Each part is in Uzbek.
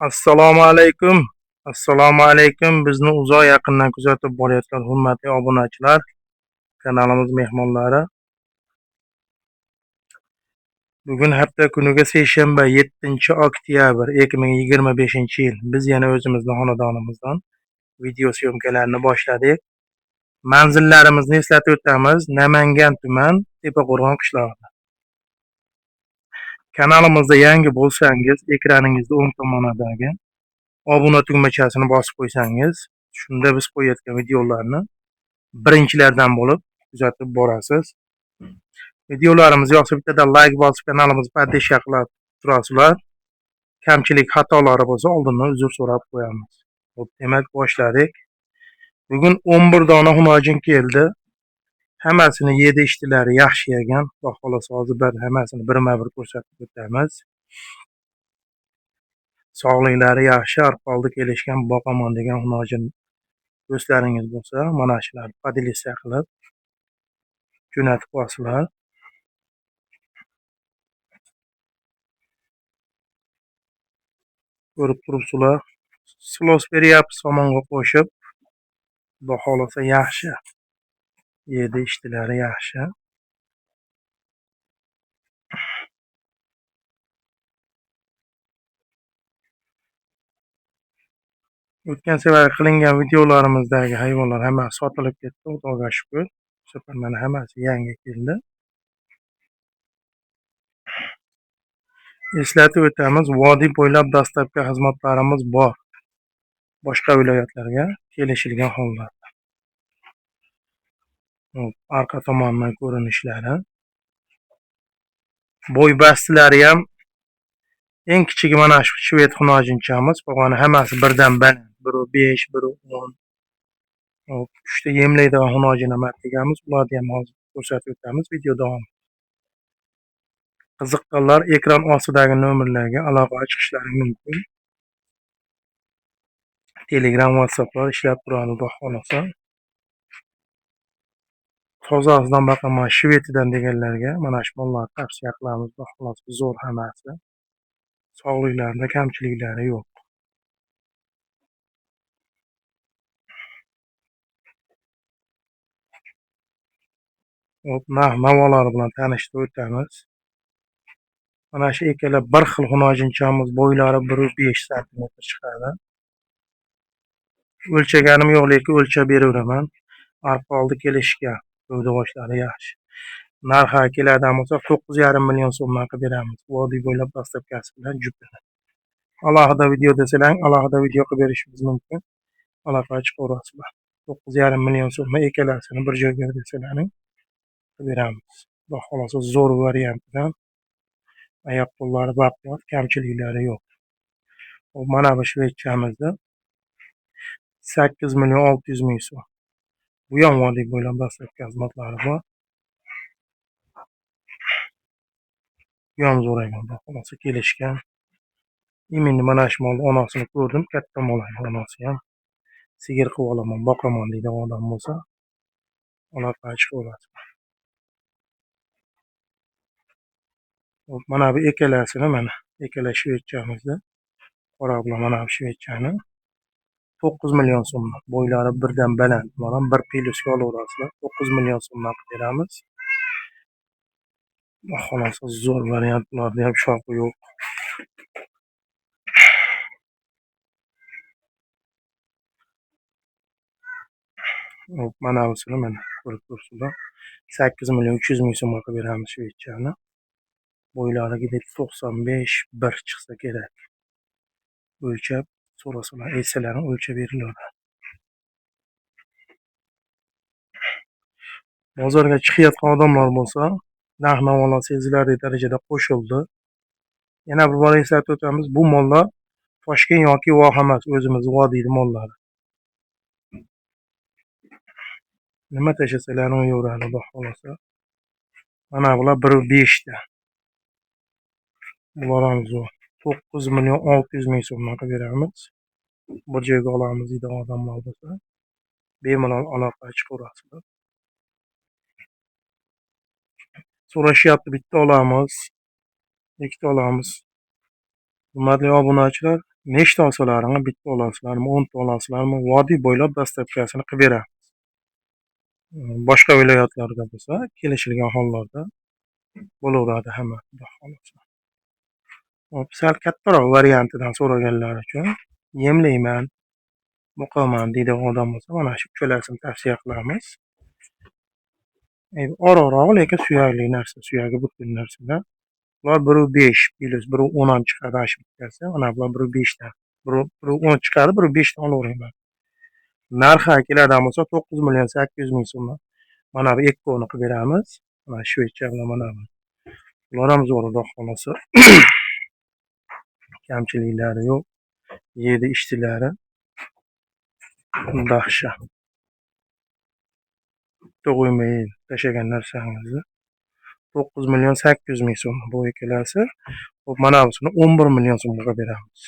Assalomu alaykum. Assalomu alaykum. Bizni uzoq yaqindan kuzatib borayotgan hurmatli obunachilar, kanalimiz mehmonlari. Bugun hafta kuniga seshanba, 7 oktyabr 2025-yil. Biz yana o'zimizni xonadonimizdan video syomkalarni boshladik. Manzillarimizni eslatib o'tamiz. Namangan tuman, Tepaqo'rg'on qishlog'ida. Kanalimizda yangi bo'lsangiz, ekraningizda o'ng tomonidagi obuna tugmachasini bosib qo'ysangiz, shunda biz qo'yayotgan videolarni birinchilardan bo'lib kuzatib borasiz. Videolarimiz yoqsa bittadan like bosib kanalimizni поддержка qilib turasizlar. Kamchilik xatolari bo'lsa oldindan uzr so'rab qo'yamiz. Xo'p, demak boshladik. Bugun 11 dona xunojin keldi. Hammasini yedi ichdilari yaxshi yegan. Xudo xohlasa hozir bir hammasini birma-bir ko'rsatib o'tamiz. Sog'liklari yaxshi, arqoldi kelishgan boqaman degan xunojin do'stlaringiz bo'lsa, mana shularni поделиться qilib jo'natib qo'yasizlar. Ko'rib turibsizlar. Silos beryapmiz somonga qo'shib. Xudo xohlasa yaxshi. Yedi ichdilari yaxshi. O'tgan safar qilingan videolarimizdagi hayvonlar hammasi sotilib ketdi, Xudoga shukr. Bu safar mana hammasi yangi keldi. Eslatib o'tamiz, vodiy bo'ylab dastlabki xizmatlarimiz bor. Boshqa viloyatlarga kelishilgan hollarda. Hop, arqa tomondan ko'rinishlari. Bo'y bastilari ham eng kichigi mana shu shved xunojinchamiz, qolgani hammasi birdan baland. 1.5, 1.10. Hop, 3 ta yemlaydigan xunojin ham deganmiz, ularni ham hozir ko'rsatib o'tamiz video davomida. Qiziqqanlar ekran ostidagi nomerlarga aloqaga chiqishlari mumkin. Telegram, WhatsApplar ishlab turadi, Xudo xohlasa. Tozasidan boqaman, shvedidan deganlarga mana shu mollarni tavsiya qilamiz, Xudo xohlasa zo'r hammasi. Sog'liklarida kamchiliklari yo'q. Hop, narx navolari bilan tanishtirib o'tamiz. Mana shu ikkala bir xil xunojinchamiz, bo'ylari 1.5 santimetr chiqadi. O'lchaganim yo'q, lekin o'lchab beraveraman. Arqa oldi kelishgan, gavda yaxshi. Narxi keladigan bo'lsa 9,5 million so'mdan qilib beramiz. Vodiy bo'ylab dastlabkasi bilan jupini. Alohida video desalar, alohida video qilib berishimiz mumkin. Aloqaga chiqaverasizlar. 9,5 million so'mga ikkalasini bir joyga desalaring qilib beramiz. Xudo xohlasa zo'r variantidan. Oyoq qo'llari baquvvat, kamchiliklari yo'q. Hop, mana bu shvedchamizni 8 million 600 ming so'm. Bu ham vodiy bo'ylab dastlabki xizmatlari bor. Bu ham zo'r ekan, xudo xohlasa kelishgan. Endi mana shu molni onasini ko'rdim, katta mol ekan onasi ham. Sigir qilib olaman, boqaman deydigan odam bo'lsa, aloqaga chiqaverasiz. Hop, mana bu ikkalasini mana ikkala shvedchamizni qora bilan mana bu shvedchani 9 million so'mdan. Bo'ylari birdan baland. Bular ham bir plyusga olaverasizlar. 9 million so'mdan qilib beramiz. Xudo xohlasa zo'r variant, bularda ham shoxi yo'q. Hop, mana busini mana ko'rib turibsizlar. 8 million 300 ming so'mga qilib beramiz shvedchani. Bo'ylari где-то 95 1 chiqsa kerak. O'lchab so'rasalar, aytsalaring o'lchab beriladi. Bozorga chiqayotgan odamlar bo'lsa, narx navolar sezilarli darajada qo'shildi. Yana bir bor eslatib o'tamiz, bu mollar Toshkent yoki Voha emas, o'zimiz vodiyning mollari. Nima tashlasalar yo'radi, Xudo xohlasa. Mana bular 1.5 ta. Bular ham zo'r. 9 million 600 ming so'mdan qilib beramiz. Bir joyga olamiz deydigan odamlar bo'lsa, bemalol aloqaga chiqaverasizlar. So'rashyapti, bitta olamiz, ikkita olamiz. Hurmatli obunachilar, Nechta olsalaringni, bitta olasizlarmi, 10 ta olasizlarmi, vodiy bo'ylab доставка sini qilib beramiz. Boshqa viloyatlarda bo'lsa, kelishilgan hollarda bo'laveradi hamma, xudo xohlasa. Hop, sal kattaroq variantidan so'raganlar uchun yemlayman, boqaman deydigan odam bo'lsa, mana shu uchalasini tavsiya qilamiz. Oriqroq, lekin suyakli narsa, suyagi butun narsalar. Bular 1,5 плюс 1,10 ham chiqadi ana shu bittasi. Mana bular 1,5 dan. 1,10 chiqadi, 1,5 dan olaverayman. Narxi keladigan bo'lsa, 9 million 800 ming so'mdan mana bu ikkovini qilib beramiz. Mana shvecha bilan mana bu. Bular ham zo'r, xudo xohlasa. Kamchiliklari yo'q. Yedi ichdilari. Dahshat. Bitta qo'ymay tashlagan narsangizni. 9 million 800 ming so'm bu ikkalasi. Hop, mana busini 11 million so'mga qilib beramiz.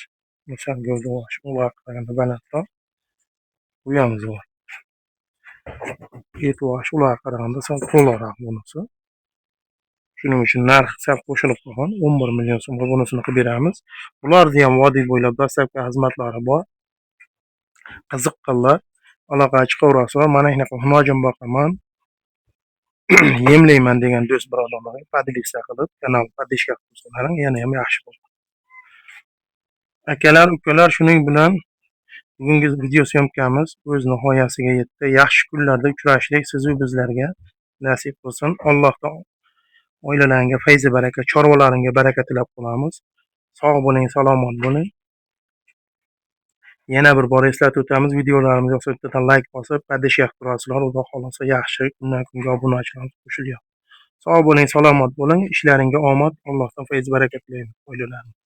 Sal gavdavosh, ularga qaraganda balandroq. Bu ham zo'r. E'tibor ularga qaraganda sal to'laroq bunisi. Shuning uchun narxi sal qo'shilib qolgan. 11 million so'mga bunisini qilib beramiz. Bularni ham vodiy bo'ylab доставка xizmatlari bor. Qiziqqanlar aloqaga chiqaverasizlar. Mana shunaqa xunojim boqaman, yemlayman degan do'st birodarlarga поделиться qilib, kanal поддержка qilib qo'ysalaring yana ham yaxshi bo'ladi. Akalar, ukalar, shuning bilan bugungi video съёмка miz o'z nihoyasiga yetdi. Yaxshi kunlarda uchrashlik sizu bizlarga nasib qilsin. Allohdan oilalaringga fayzi baraka, chorvalaringga baraka tilab qolamiz. Sog' bo'ling, salomat bo'ling. Yana bir bor eslatib o'tamiz, videolarimiz yoqsa bittadan layk bosib, поддержка qilib turasizlar. Xudo xohlasa, yaxshi kundan kunga obunachilarimiz qo'shilyapti. Sog' bo'ling, salomat bo'ling, ishlaringga omad, Allohdan fayz baraka tilaymiz oilalaringga.